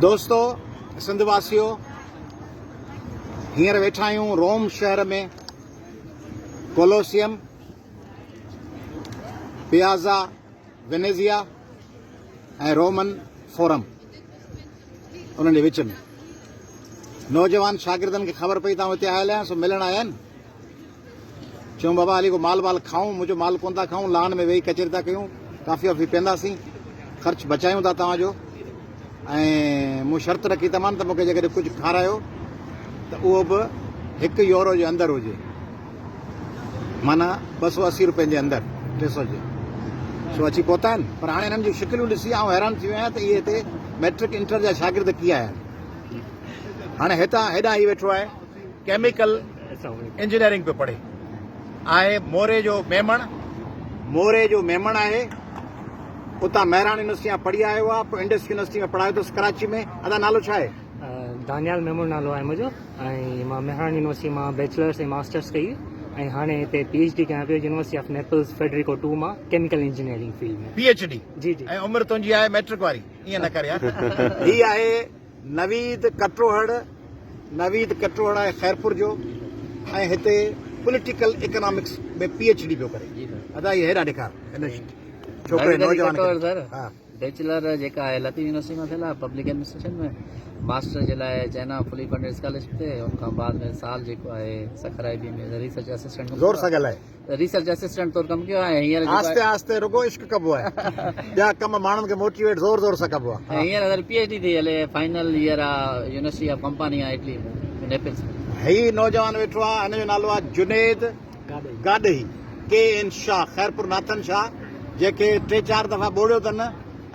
دوستو سنڌ واسيو هينئر ويٺا آهيون روم شهر ۾ ڪولوسيم پيازا وينيزيا ۽ رومن فورم انهن جي وچ ۾ نوجوان شاگردن کي خبر پئي ته آئون هتي آيل آهيان سو ملڻ آيا آهن. چيم بابا هلي ڪو مال وال کائون، مون چيو مال ڪونه ٿا کائون، لان ۾ ويهي ڪچهري ٿا ڪيون، ڪافي وافي پيئنداسين، خرچ بچايون ٿا توهان جو ۽ مون شرط رکي تمان ته مون کي جيڪڏهن ڪجهه کارايو ته اهو به هڪ يورو جي اندر هجي معنيٰ 280 روپين جي اندر 300 جي سو اچي پهتا آهن پر هاڻي هنن جون شڪليون ڏسي آئون حيران ٿي ويو آهيان ته اهي هتي مئٽرڪ انٽر جا شاگرد ڪيئن آيا آهن. هاڻي هتان هيڏانهن هي ويٺو آهي ڪيميڪل انجنيئرنگ پيو پڙهي آهي موري جو ميمڻ موري جو ميمڻ آهي اتان مهراڻ يونيورسٽي مان پڙهي آيو آهي پوء انڊس يونيورسٽي ۾ پڙهايو اٿس ڪراچي ۾ ادا نالو ڇا آهي؟ دانيال ميمڻ نالو آهي منهنجو ۽ مان مهراڻ يونيورسٽي مان بيچلرس ۽ ماسٽرس ڪئي ۽ هاڻي هتي پي ايڇ ڊي ڪيان پيو university of Naples Federico two مان chemical engineering field ۾. P H D جي جي. ۽ عمر تنهنجي آهي مئٽرڪ واري ائين نه ڪر يار. هي آهي نويد ڪٽوهڙ، نويد ڪٽوهڙ آهي خيرپور جو ۽ هتي political economics ۾ P H D پيو ڪري. ادا هي هيڏانهن ڏيکار هن ڇوڪري نوجوان کي. ها. بيچلر جيڪا آهي لطيف يونيورسٽي مان ٿيل آهي پبلڪ ايڊمنسٽريشن ۾، ماسٽر جي لاء چائنا فلي فنڊيڊ اسڪالرشپ تي ان کان بعد ۾ سال جيڪو آهي سکر آئي بي ۾ ريسرچ اسسٽنٽ زور سان ڳالهاء. ريسرچ اسسٽنٽ طور ڪم ڪيو آهي ۽ هينئر جيڪو آهستي آهستي رڳو عشق ڪبو آهي ٻيا ڪم ماڻهن کي موٽيويٽ زور زور سان ڪبو آهي. ۽ هينئر سر پي ايڇ ڊي ٿي هلي فائنل ييئر آ يونيورسٽي آف ڪمپانيا اٽلي ۾ نيپلز ۾. هي نوجوان ويٺو آهي هن جو نالو آهي جنيد گاڏهي ڪي اين شاهه خيرپور ناٿن شاهه جنهن کي ٽي چار دفعا ٻوڙيو اٿن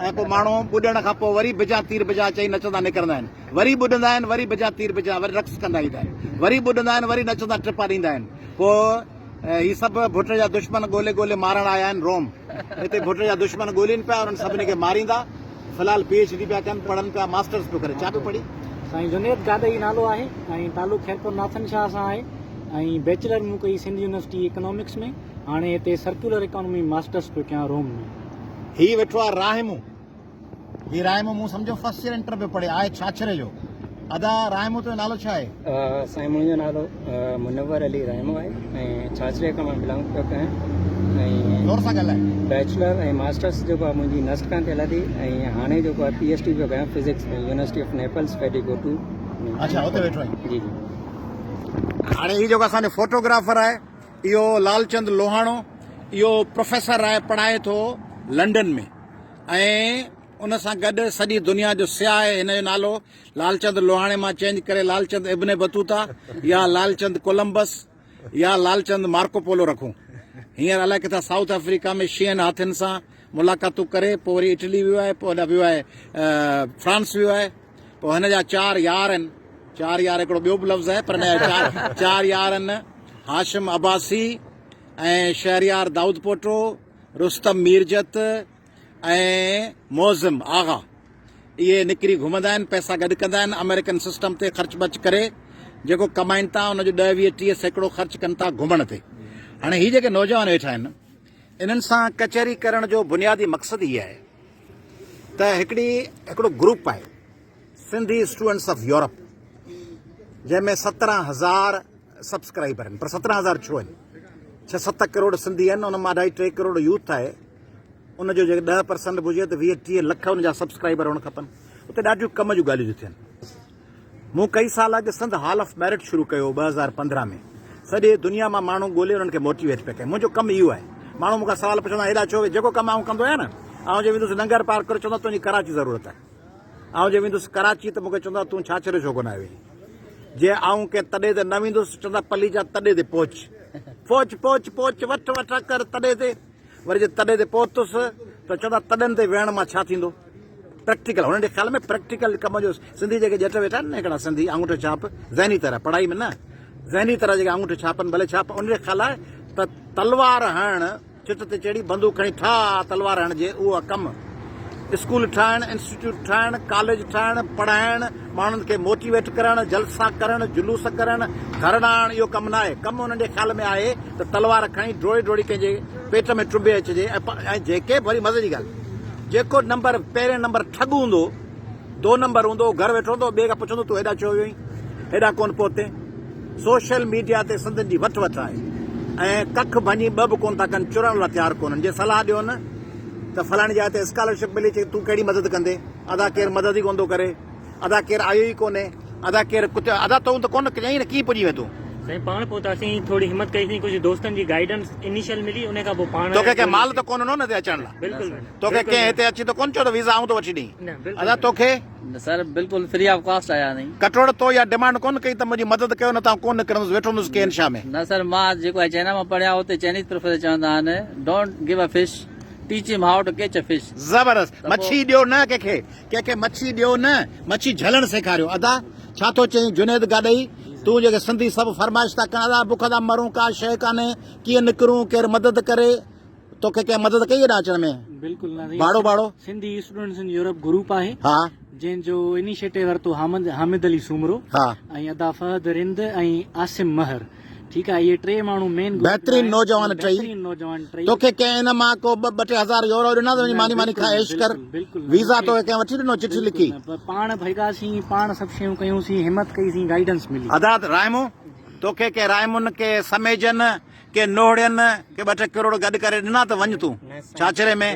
۽ پوء ماڻهو ٻڏڻ کان پوء وري بجان تير بجان چئي نچندا نڪرندا آهن وري ٻڏندا آهن وري بجان تير بجان وري رقص ڪندا ايندا آهن وري ٻڏندا آهن وري نچندا ٽپا ڏيندا آهن پوء هي سڀ ڀٽ جا دشمن ڳولي ڳولي مارڻ آيا آهن روم هتي ڀٽ جا دشمن ڳولين پيا انهن سڀني کي ماريندا في الحال پي ايڇ ڊي پيا ڪن پڙهن پيا ماسٽرس پيو ڪري ڇا پيو پڙهي؟ سائين جنيد گاڏهي نالو آهي ۽ تعلق خيرپور ناٿن شاهه سان آهي ۽ بيچلر مون ڪئي سنڌ يونيورسٽي اڪنامڪس ۾ هاڻي هتي سرڪيولر اڪانومي ماسٽرس پيو ڪيان روم ۾. هي ويٺو آهي راهمون. هي رائمو مون سمجهيو فرسٽ ايئر انٽر پيو پڙهي آهي ڇاڇري جو. ادا رائمو تنهنجو نالو ڇا آهي؟ سائين منهنجو نالو منور علي رائمو آهي ۽ ڇاڇري کان مان بلانگ پيو ڪيان ۽ زور سان ڳالهاء. بيچلر ۽ ماسٽرس جيڪو آهي منهنجي نسٽ کان ٿيل آهي ۽ هاڻي جيڪو آهي پي ايڇ ڊي پيو ڪيان فزڪس ۾ يونيورسٽي آف نيپلز فيڊيڪو 2 ۾. اڇا اتي ويٺو آهين. جي جي. هاڻي هي جيڪو اسان جو فوٽوگرافر آهي اهو لالچند لوهاڻو اهو پروفيسر آهي پڙهائي ٿو لنڊن ۾. ۽ ان سان گڏ سڄي دنيا جو سياح آهي. هن جو نالو لالچند لوهاڻي مان چينج ڪري لالچند ابن بطوطا يا لالچند ڪولمبس يا لالچند مارڪو پولو رکون. هينئر الائي ڪٿان سائوٿ آفريڪا ۾ شينهن هاٿين سان ملاقاتون ڪري پوء وري اٽلي ويو آهي پوء هوڏانهن ويو آهي فرانس ويو آهي پوء هن جا چار يار آهن چار يار هڪڙو ٻيو به لفظ آهي پر هن جا چار چار يار آهن هاشم عباسي ۽ شهريار دائود پوٽو رستم ميرجت ۽ معظم آغا اهي نڪري گهمندا آهن پئسا گڏ ڪندا آهن آمريڪن سسٽم تي خرچ برچ ڪري جيڪو ڪمائن ٿا ان جو 10 20 30 سيڪڙو خرچ ڪن ٿا گهمڻ تي. هاڻي هي جيڪي نوجوان ويٺا آهن انهن سان ڪچهري ڪرڻ جو بنيادي مقصد هي آهي ته هڪڙي هڪڙو گروپ آهي سنڌي اسٽوڊنٽس آف يورپ جنهن ۾ 17000 سبسڪرائبر آهن پر 17000 ڇو آهن؟ ڇهه ست ڪروڙ سنڌي آهن ان مان اڍائي ٽي ڪروڙ يوٿ آهي ان جو جيڪڏهن 10% به هجي ته 20 30 لک ان جا سبسڪرائبر هئڻ کپن. اتي ڏاڍيون ڪم جون ڳالهيون ٿيون ٿين. مون ڪئي سال اڳ سنڌ هال آف ميرٽ شروع ڪيو هو 2015 ۾ سڄي دنيا مان ماڻهو ڳولي انهن کي موٽيويٽ پيا ڪيا. منهنجو ڪم اهو آهي. ماڻهو مون کان سوال پڇندا آهن هيڏا ڇو ويا؟ جيڪو ڪم آئون ڪندو آهيان نه آئون جي ويندس ننگر پارڪر چوندا تنهنجي ڪراچي ضرورت آهي. آئون جي ويندس ڪراچي ته مون کي چوندا تون ڇاڇري ڇو ڪونه آيو آهين؟ جي آئون ڪنهن تڏي تي نه ويندس چوندا پليجا تڏي تي پهچ. پهچ پهچ پهچ وٺ وٺ ڪر تڏي تي. وري جي تڏي تي پهتس ته چوندا تڏن تي ويهڻ مان ڇا ٿيندو؟ پريڪٽيڪل هنن جي خيال ۾ پريڪٽيڪل ڪم جو سنڌي جيڪي ڄٽ ويٺا آهن نه هڪڙا سنڌي آڱوٺي ڇاپ ذهني طرح پڙهائي ۾ نه ذهني طرح جيڪي آڱوٺي ڇاپن ڀلي ڇاپ انهن جي خيال آهي ته تلوار هڻڻ چٽ تي چڙهي بندوق کڻي ٺاهه تلوار هڻجي اهو آ ڪم. اسڪول ٺاهڻ، انسٽيٽيوٽ ٺاهڻ، ڪاليج ٺاهڻ، پڙهائڻ، ماڻهن کي موٽيويٽ ڪرڻ، جلسا ڪرڻ، جلوس ڪرڻ، ڌرڻا هڻڻ اهو ڪم ناهي. ڪم انهن جي خيال ۾ آهي ته تلوار کڻي ڊوڙي ڊوڙي ڪنهن جي پيٽ ۾ ٽنبي اچجي ۽ جيڪي به وري مزي جي ڳالهه جيڪو نمبر پهرين نمبر ٺڳ هوندو دو نمبر هوندو هو گهر ويٺو هوندو هو ٻئي کان پڇندو تون هيڏانهن ڇو ويو آهين هيڏانهن ڪونه پهتين. سوشل ميڊيا تي سنڌين جي وٺ وٺ آهي ۽ ڪک ڀڃي ٻه به ڪونه ٿا ڪن چرڻ لاء تيار ڪونهن جي صلاح ڏيو نه ته فلاڻي جاء تي اسڪالرشپ ملي چي تون ڪهڙي مدد ڪندي ادا ڪير مدد ئي ڪونه ٿو ڪري ادا ڪير آيو ئي ڪونهي ادا ڪير ڪجهه ادا تون ته ڪونه چئين نه ڪيئن پڄي وين تون. سائين پاڻ پهتاسين ٿوري همت ڪئي سين ڪجهه دوستن جي گائيڊنس انيشل ملي انهي کان پوء پاڻ توکي ڪنهن مال ته ڪونه ڏنو نه هتي اچڻ لاء. بلڪل توکي ڪنهن هتي اچي ته ڪونه چيو ته ويزا آئون ٿو وٺي ڏئين. ادا توکي. سر بلڪل فري آف ڪاسٽ آيا سائين. ڪٽوڙ تو اها ڊمانڊ ڪونه ڪئي ته منهنجي مدد ڪيو نه ته آئون ڪونه نڪرندس ويٺو هوندس ڪين شاهه ۾. نه سر مان جيڪو آهي چائنا مان پڙهيا اتي چائنيز پروفيسر چوندا آهن don't give a fish teach him how to catch a fish. زبردست مڇي ڏيو نه ڪنهن کي ڪنهن کي مڇي ڏيو نه مڇي جهلڻ سيکاريو ادا ڇا ٿو چئين جنيد گاڏهي تون جيڪي سنڌي سڀ فرمائش ٿا ڪن ادا بک ٿا مرون ڪا شيء ڪانهي ڪيئن نڪرون ڪير مدد ڪري توکي ڪنهن مدد ڪئي هيڏانهن اچڻ ۾؟ بلڪل نه سائين. ڀاڙو ڀاڙو؟ سنڌي اسٽوڊنٽس ان يورپ گروپ آهي ها. جنهن جو انيشيٽو ورتو حامد حامد علي سومرو ها. ۽ ادا فهد رند ۽ عاصم مهر ٺيڪ آهي اهي ٽي ماڻهو مين گروپ بهترين نوجوان ٽئي. بهترين نوجوان ٽئي. توکي ڪنهن ان مان ڪو ٻه ٻه ٽي هزار يورو ڏنا ته وڃي ماني ماني کاء عيش ڪر. ويزا توکي ڪنهن وٺي ڏنو چٺي لکي. پر پاڻ ڀڳاسين پاڻ سڀ شيون ڪيون سين همت ڪئي سين گائيڊنس ملي. ادا رائمو توکي ڪنهن رائمن ڪي سميجن ڪي نوهڙين ڪي ٻه ٽي ڪروڙ گڏ ڪري ڏنا ته وڃ تون ڇاڇري ۾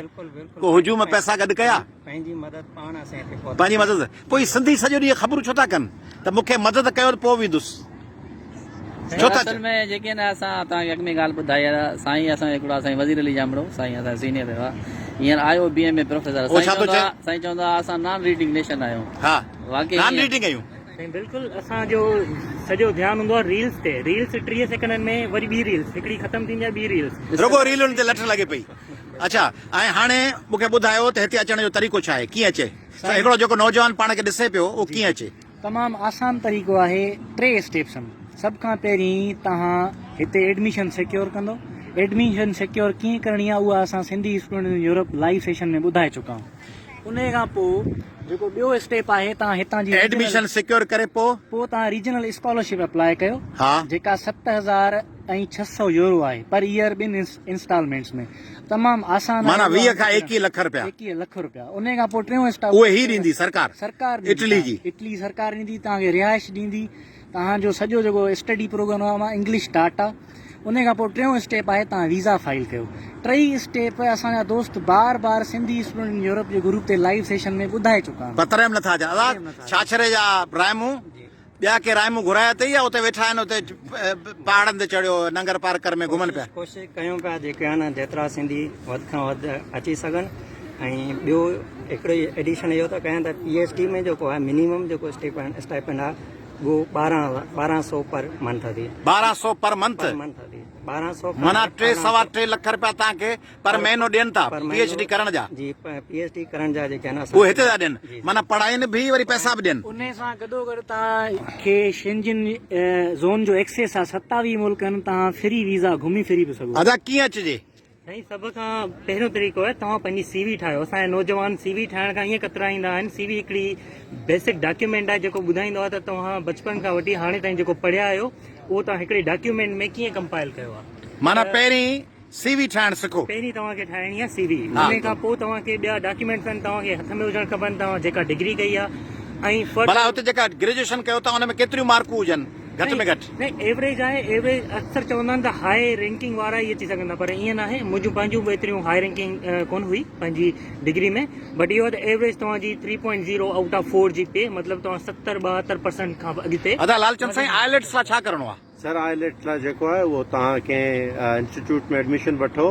ڪو هجوم پئسا گڏ ڪيا. پنهنجي مدد پاڻ اسين هتي پهتا. پنهنجي مدد پوء هي سنڌي سڄو ڏينهن خبرون ڇو ٿا ڪن ته مون کي مدد ڪيو ته پوء ويندس ڇو ٿا اصل ۾ جيڪي نه اسان توهان کي اڳ ۾ ڳالهه ٻڌائي آهي سائين اسان جو هڪڙو سائين وزير علي ڄامڙو سائين اسان جو سينيئر هئا هينئر آء او بي ايم ۾ پروفيسر اهو ڇا ٿو چئي؟ سائين چوندو آهي اسان نان ريڊنگ نيشن آهيون ها واقعي نان ريڊنگ آهيون. سائين بلڪل اسان جو سڄو ڌيان هوندو آهي ريلز تي ريلز 30 سيڪنڊن ۾ وري ٻي ريلز هڪڙي ختم ٿيندي آهي ٻي ريلز. رڳو ريلن تي لٺ لڳي پئي. اڇا ۽ هاڻي مون کي ٻڌايو ته هتي اچڻ جو طريقو ڇا آهي ڪيئن اچي سائين هڪڙو جيڪو نوجوان پاڻ کي ڏسي پيو اهو ڪيئن اچي. تمام آسان طريقو آهي ٽي اسٽيپس ۾ سڀ کان پهرين توهان هتي ايڊميشن سيڪيور ڪندو ايڊميشن سيڪيور ڪيئن ڪرڻي آهي اها اسان Sindhi students in Europe live session ۾ ٻڌائي چڪا آهيون انهي کان پوء جيڪو ٻيو اسٽيپ آهي توهان هتان جي ايڊميشن سيڪيور ڪري پوء. پوء توهان ريجنل اسڪالرشپ اپلاء ڪيو ها. جيڪا 7600 يورو آهي پر ايئر ٻن انسٽالمينٽس ۾ تمام آسان آهي معنيٰ 20 کان 21 لک رپيا. 21 لک رپيا انهي کان پوء ٽيون اسٽاپ اهي هي ڏيندي سرڪار سرڪار ڏيندي اٽلي جي. اٽلي سرڪار ڏيندي توهان کي رهائش ڏيندي توهان جو سڄو جيڪو اسٽڊي پروگرام آهي انگلش ٽاٽ آهي انهي کان پوء ٽيون اسٽيپ آهي توهان ويزا فائل ڪيو. ٽئي اسٽيپ اسان جا دوست بار بار سنڌي اسٽوڊنٽ ان يورپ جي گروپ تي لائيو سيشن ۾ ٻڌائي چڪا آهن. پر تڏهن به نٿا اچن. ادا ڇاڇري جا رائمون ٻيا ڪي رائمون گهرايا اٿئي يا اتي ويٺا آهن اتي پهاڙن تي چڙهيو ننگر پارڪر ۾ گهمن پيا. ڪوشش ڪيون پيا جيڪي آهن جيترا سنڌي وڌ کان وڌ اچي سگهن ۽ ٻيو هڪڙو ايڊيشن اهو ٿو ڪيان ته پي ايڇ ڊي ۾ جيڪو آهي منيمم جيڪو اسٽائپنڊ آهي اهو 1200 پر منٿ ٿي. 1200 پر منٿ؟ پر منٿ ٿي. 1200 کان معنيٰ ٽي سوا ٽي لک رپيا توهان کي پر مهينو ڏين ٿا پي ايڇ ڊي ڪرڻ جا؟ جي پي ايڇ ڊي ڪرڻ جا جيڪي آهن اهي هتي ٿا ڏين معنيٰ پڙهائين به وري پئسا به ڏين. انهي سان گڏوگڏ توهان کي شينجن زون جو ايڪسيس آهي 27 ملڪن توهان فري ويزا گهمي ڦري به سگهو ٿا. ادا ڪيئن اچجي؟ سائين سڀ کان پهريون طريقو آهي توهان پنهنجي سي وي ٺاهيو اسان جا نوجوان سي وي ٺاهڻ کان ائين ڪترائيندا آهن سي وي هڪڙي بيسڪ ڊاڪيومينٽ آهي جيڪو ٻڌائيندو آهي ته توهان بچپن کان وٺي هاڻي تائين جيڪو پڙهيا آهيو اهو توهان هڪڙي ڊاڪيومينٽ ۾ ڪيئن ڪمپائل ڪيو آهي. معنيٰ پهرين سي وي ٺاهڻ سکو. پهرين توهان کي ٺاهڻي آهي سي وي ان کان پوء توهان کي ٻيا ڊاڪيومينٽس آهن توهان کي هٿ ۾ هجڻ کپن توهان جيڪا ڊگري ڪئي آهي ۽ فرض ڀلا هتي جيڪا گريجوئيشن ڪيو ٿا ان ۾ ڪيتريون مارڪون هجن گهٽ ۾ گهٽ. نه ايوريج آهي ايوريج اڪثر چوندا آهن ته هاء رينڪنگ وارا ئي اچي سگهن ٿا پر ائين ناهي منهنجون پنهنجون به ايتريون هاء رينڪنگ ڪونه هئي پنهنجي ڊگري ۾ بٽ اهو آهي ته ايوريج توهان جي three point zero out of four جي پي مطلب توهان ستر ٻاهتر پرسنٽ کان به اڳتي. ادا لالچند سائين آئليٽس لاء ڇا ڪرڻو آ. سر آئليٽس لاء جيڪو آهي اهو توهان ڪنهن انسٽيٽيوٽ ۾ ايڊميشن وٺو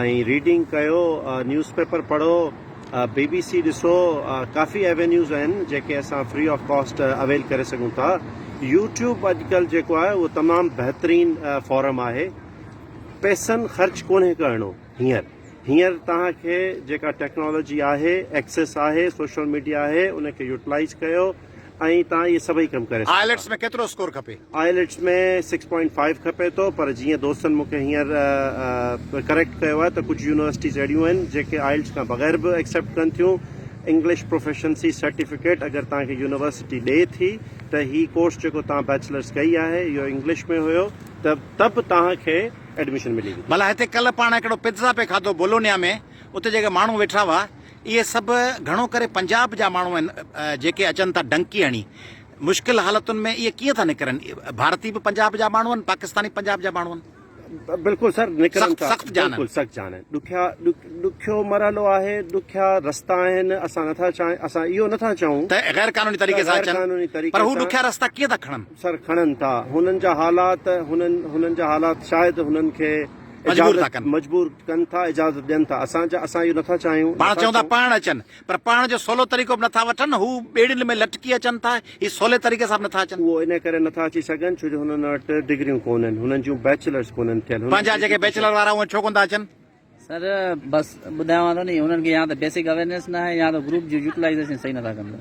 ۽ ريڊنگ ڪيو نيوز پيپر پڙهو بي بي سي ڏسو ڪافي ايوينيوز آهن جيڪي اسان فري آف ڪاسٽ اويل ڪري سگهون ٿا يوٽيوب اڄڪلهه جيڪو آهي اهو تمام بهترين فورم آهي پئسن خرچ ڪونهي ڪرڻو هينئر هينئر توهان کي جيڪا ٽيڪنالاجي آهي ايڪسيس آهي سوشل ميڊيا آهي ان کي يوٽلائز ڪيو ۽ توهان اهي سڀئي ڪم ڪري سگهو ٿا. آئليٽس ۾ ڪيترو اسڪور کپي؟ آئليٽس ۾ سڪس پوائنٽ فائيو کپي ٿو پر جيئن دوستن مون کي هينئر ڪريڪٽ ڪيو آهي ته ڪجهه يونيورسٽيز اهڙيون آهن جيڪي آئلٽس کان بغير به ايڪسيپٽ ڪن ٿيون. انگلش پروفيشنسي سرٽيفڪيٽ اگر توهان کي يونيورسٽي ڏئي ٿي ته هي ڪورس جيڪو توهان بيچلرس ڪئي آهي اهو انگلش ۾ هيو ته ته به توهان کي ايڊميشن ملي ويندي. ڀلا هتي ڪلهه پاڻ هڪڙو پتزا پئي کاڌو بولونيا ۾ اتي جيڪي ماڻهو ويٺا هئا. اهي سڀ گهڻو ڪري پنجاب جا ماڻهو آهن جيڪي اچن ٿا ڊنڪي هڻي مشڪل حالتن ۾ اهي ڪيئن ٿا نڪرن؟ ڀارتي به پنجاب جا ماڻهو آهن، پاڪستاني پنجاب جا ماڻهو آهن. بلڪل سر نڪرن ٿا سخت جان بلڪل سخت جان آهن ڏکيا ڏکيو مرحلو آهي ڏکيا رستا آهن اسان نٿا چاهيون اسان اهو نٿا چاهون ته غير قانوني طريقي سان اچن پر هو ڏکيا رستا ڪيئن ٿا کڻن؟ سر کڻن ٿا هنن جا حالات هنن هنن جا حالات شايد هنن کي مجبور ٿا ڪن مجبور ڪن ٿا اجازت ڏين ٿا اسان جا اسان اهو نٿا چاهيون پاڻ چون ٿا پاڻ اچن پر پاڻ جو سولو طريقو به نٿا وٺن، هو ٻيڙين ۾ لٽڪي اچن ٿا، هي سولي طريقي سان به نٿا اچن. اهو انهي ڪري نٿا اچي سگهن ڇو جو هنن وٽ ڊگريون ڪونهن، هنن جون بيچلرز ڪونهن ٿيل. پنهنجا جيڪي بيچلر وارا اهي ڇو ڪونه ٿا اچن؟ سر بس ٻڌايان ٿو ني هنن کي يا ته بيسڪ اويرنيس نه آهي يا ته گروپ جي يوٽيلائيزيشن صحيح نٿا ڪن.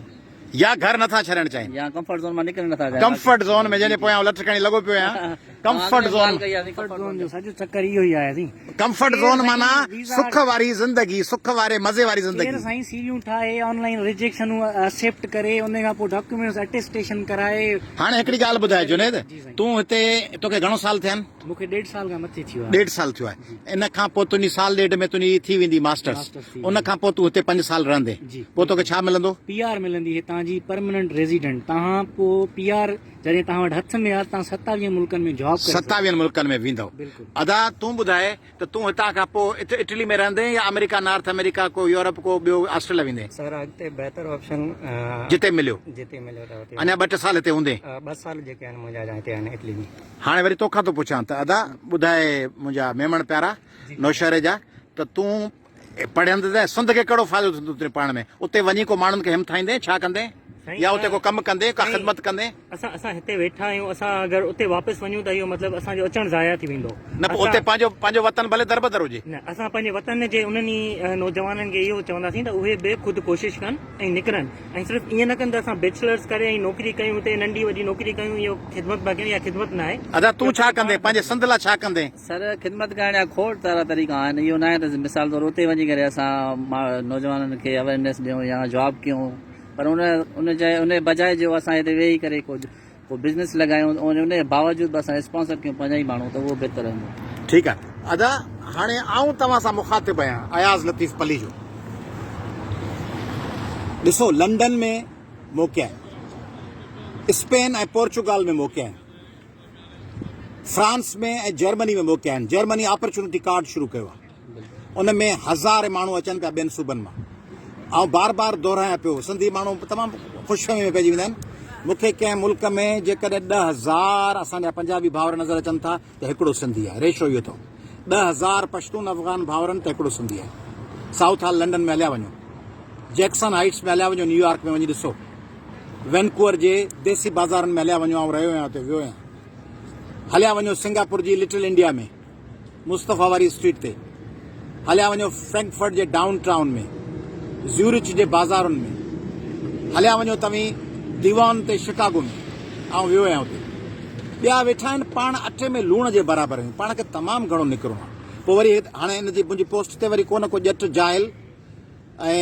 يا گهر نٿا ڇڏڻ چاهين. يا ڪمفرٽ زون مان نڪرڻ نٿا چاهين. ڪمفرٽ زون ۾ جنهن جي پويان آئون لٺ کڻي لڳو پيو آهيان. Comfort zone. ڪمفرٽ زون جو سڄو چڪر اهو ئي آهي سائين. ڪمفرٽ زون معنيٰ سک واري زندگي، سک واري مزي واري زندگي. ڪير سائين سي ويون ٺاهي آن لائين ريجيڪشنون ايڪسيپٽ ڪري ان کان پوء ڊاڪيومينٽس اٽيسٽيشن ڪرائي. هاڻي هڪڙي ڳالهه ٻڌاء جنيد تون هتي توکي گهڻو سال ٿيا آهن؟ مون کي ڏيڍ سال کان مٿي ٿيو آهي. ڏيڍ سال ٿيو آهي ان کان پوء تنهنجي سال ڏيڍ ۾ تنهنجي ٿي ويندي ماسٽرس ان کان پوء تون هتي پنج سال رهندين پوء توکي ڇا ملندو؟ پي آر ملندي هتان جي پرمننٽ ريزيڊنٽ تهان پوء پي آر جڏهن توهان وٽ هٿ ۾ آهي توهان ستاويهن ملڪن ۾ جاب ڪري سگهو ٿا. ستاويهن ملڪن ۾ ويندؤ. ادا تون ٻڌاء ته تون هتان کان پوء اٽلي ۾ رهندين يا آمريڪا نارٿ آمريڪا ڪو يورپ ڪو ٻيو آسٽريليا ويندين؟ سر اڳتي بهتر آپشن جتي مليو. جتي مليو ته اتي. اڃا ٻه ٽي سال هتي هوندين؟ ٻه سال جيڪي آهن منهنجا اڃا هتي آهن اٽلي ۾. هاڻي وري توکان ٿو پڇان ته ادا ٻڌاء منهنجا ميمڻ پيارا نوشهري جا ته تون پڙهندين ته سنڌ کي ڪهڙو فائدو ٿيندو تنهنجي پڙهڻ ۾ اتي وڃي ڪو ماڻهن کي همٿائيندين ڇا ڪندين يا اتي ڪو ڪم ڪندين ڪا خدمت ڪندين. اسان اسان هتي ويٺا آهيون اسان اگر اتي واپس وڃون ته اهو مطلب اسان جو اچڻ ضايع ٿي ويندو. نه پوء اتي پنهنجو پنهنجو وطن ڀلي دربدر هجي. نه اسان پنهنجي وطن جي انهن ئي نوجوانن کي اهو چونداسين ته اهي به خود ڪوشش ڪن ۽ نڪرن ۽ صرف ائين نه ڪن ته اسان بيچلرس ڪري ۽ نوڪري ڪيون اتي ننڍي وڏي نوڪري ڪيون اهو خدمت پيا ڪيون اها خدمت ناهي. ادا تون ڇا ڪندين پنهنجي سنڌ لاء ڇا ڪندين. سر خدمت ڪرڻ جا کوڙ سارا طريقا آهن اهو ناهي ته مثال طور اتي وڃي ڪري اسان نوجوانن کي اويرنيس ڏيون يا جاب ڪيون پر ان ان جاء ان بجاء جو اسان هتي ويهي ڪري ڪو ڪو بزنس لڳايون ان جي باوجود به اسان اسپانسر ڪيون پنهنجا ئي ماڻهو ته اهو بهتر رهندو. ٺيڪ آهي ادا هاڻي آئون توهان سان مخاطب آهيان اياز لطيف پليجو ڏسو لنڊن ۾ موقعا آهن اسپين ۽ پورچوگال ۾ موقعا آهن فرانس ۾ ۽ جرمني ۾ موقعا آهن، جرمني آپرچونٽي ڪارڊ شروع ڪيو آهي ان ۾ هزارين ماڻهو اچن پيا ٻين صوبن مان آئون بار بار دهرايان پيو سنڌي ماڻهو تمام خوش فهمي ۾ پئجي ويندا آهن مون کي ڪنهن ملڪ ۾ جيڪڏهن 10,000 اسان جا پنجابي ڀائر نظر اچن ٿا ته هڪڙو سنڌي آهي ريشو اهو اٿو 10,000 پشتون افغان ڀائرن ته هڪڙو سنڌي آهي سائوٿ هال لنڊن ۾ هليا وڃو جيڪسن هائيٽس ۾ هليا وڃو نيويارڪ ۾ وڃي ڏسو وينڪوئر جي ديسي بازارن ۾ هليا وڃو، آئون رهيو آهيان اتي ويو آهيان. هليا وڃو سنگاپور جي لٽل انڊيا ۾ مصطفيٰ واري اسٽريٽ تي، هليا وڃو فرينڪفرٽ جي ڊائون ٽائون ۾ زيورچ جي بازارن ۾ هليا وڃو توهين ديوان تي شڪاگو ۾ آئون ويو آهيان اتي. ٻيا ويٺا آهن پاڻ اٽي ۾ لوڻ جي برابر آهيون پاڻ کي تمام گهڻو نڪرڻو آهي. پوء وري هاڻي ان جي منهنجي پوسٽ تي وري ڪو نه ڪو ڄٽ جاهل ۽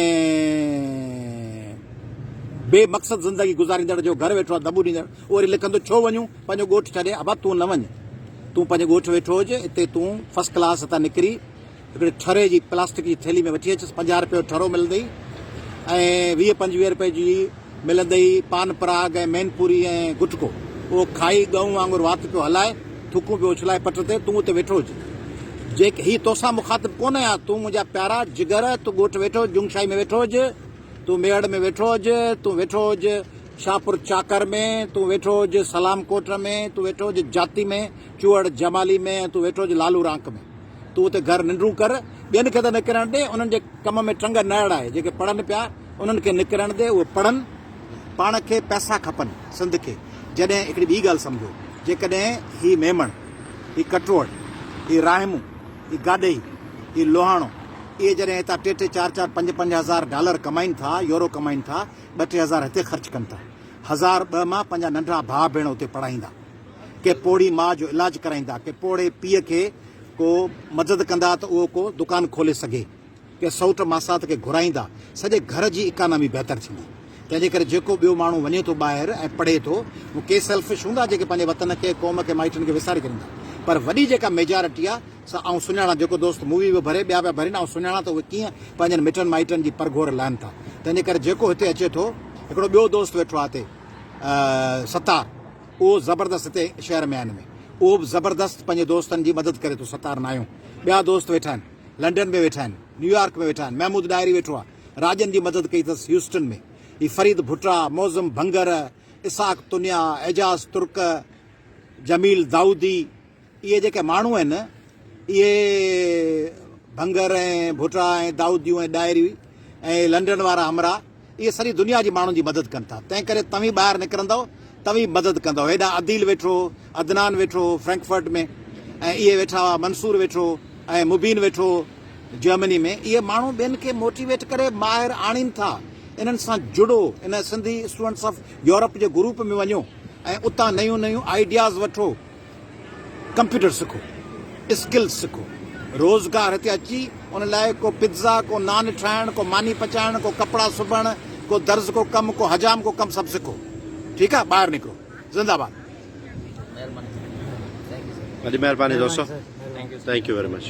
بي مقصد زندگي گذاريندڙ جو گهر ويٺو آهي دٻو ڏيندڙ اهو وري لکندو ڇو وڃون پنهنجو ڳوٺ ڇڏي ابا تون نه وڃ تون پنهنجي ڳوٺ ويٺو هج اتي تون فرسٽ ڪلاس هتان نڪري هڪڙي ٺري جي پلاسٽڪ جي ٿيلهي ۾ وٺي اچس 50 روپيه جو ٺرو ملندئي ۽ 20 25 روپيه جي ملندئي پان پراگ ۽ مين پوري ۽ گٽڪو اهو کائي ڳئون وانگر وات پيو هلائي ٿڪون پيو اڇلائي پٽ تي تون اتي ويٺو هج جيڪ هي توسان مخاطب ڪونه آهيان، تون منهنجا پيارا جگر، تون ڳوٺ ويٺو جنگشاهي ۾ ويٺو هج، تون ميهڙ ۾ ويٺو هج، تون ويٺو هج شاهپور چاڪر ۾، تون ويٺو هج سلام ڪوٽ ۾، تون ويٺو هج جاتي ۾، چوهڙ جمالي ۾ ۽ تون ويٺو هج لالو رانڪ ۾. تون اتي گهر ننڊون ڪر، ٻين کي ته نڪرڻ ڏي، انهن جي ڪم ۾ ٽنگ نه اڙائي، جيڪي پڙهن پيا، انهن کي نڪرڻ ڏي، اهي پڙهن. پاڻ کي پئسا کپن، سنڌ کي. جڏهن هڪڙي ٻي ڳالهه سمجهو، جيڪڏهن هي ميمڻ، هي ڪٽوهڙ، هي راهمون، هي گاڏهي، هي لوهاڻو، اهي جڏهن هتان ٽي ٽي چار چار پنج پنج هزار ڊالر ڪمائين ٿا، يورو ڪمائين ٿا، ٻه ٽي هزار هتي خرچ ڪن ٿا. هزار ٻه مان پنهنجا ننڍڙا ڀاء ڀيڻ اتي پڙهائيندا. ڪي پوڙهي ماء جو علاج ڪرائيندا، ڪي پوڙهي پيء کي ڪو مدد ڪندا ته اهو ڪو دڪان کولي سگهي. ڪي سئوٽ ماسات کي گهرائيندا، سڄي گهر جي اڪانامي بهتر ٿيندي. تنهن جي ڪري جيڪو ٻيو ماڻهو وڃي ٿو ٻاهر ۽ پڙهي ٿو، هو ڪي سيلفش هوندا جيڪي پنهنجي وطن کي، قوم کي، مائٽن کي وساري ڇڏيندا. پر وڏي جيڪا ميجارٽي آ، سا آئون سڃاڻان جيڪو دوست مووي به ڀري ٻيا پيا ڀرين آئون سڃاڻان ته اهي ڪيئن پنهنجن مٽن مائٽن جي پرگهور لهن ٿا تنهنجي ڪري جيڪو هتي اچي ٿو هڪڙو ٻيو دوست ويٺو آهي هتي ستار اهو زبردست هتي شهر ۾ آهن ۾ اهو به زبردست پنهنجي دوستن جي مدد ڪري ٿو ستار ناهيون ٻيا دوست ويٺا آهن لنڊن ۾ ويٺا آهن نيويارڪ ۾ ويٺا آهن محمود ڏاهري ويٺو آهي راڄن جي مدد ڪئي اٿس هيوسٽن ۾ هي فريد ڀٽا معظم ڀنگر اسحاق تنيا اعجاز ترڪ جميل دائودي اهي جيڪي ماڻهو آهن اهي ڀنگر ۽ ڀٽا ۽ دائوديون ۽ ڏاهري ۽ لنڊن وارا همراهه اهي سڄي دنيا جي ماڻهن جي مدد ڪن ٿا تنهن ڪري توهين ٻاهر نڪرندؤ توهين مدد ڪندؤ هيڏانهن عديل ويٺو هو عدنان ويٺو هو فرينڪفرٽ ۾ ۽ اهي ويٺا هئا منصور ويٺو هو ۽ مبين ويٺو هو جرمني ۾ اهي ماڻهو ٻين کي موٽيويٽ ڪري ٻاهر آڻين ٿا انهن سان جڙو ان سنڌي اسٽوڊنٽس آف يورپ جي گروپ ۾ وڃو ۽ اتان نيون نيون آئيڊياز وٺو ڪمپيوٽر سکو، اسڪلز سکو، روزگار هتي اچي ان لاء ڪو پتزا، ڪو نان ٺاهڻ، ڪو ماني پچائڻ، ڪو ڪپڙا سبڻ، ڪو درز ڪو ڪم، ڪو حجام ڪو ڪم سڀ سکو ٺيڪ آ ٻاهر نڪرو زنده باد. وڏي مهرباني دوستو thank you very much.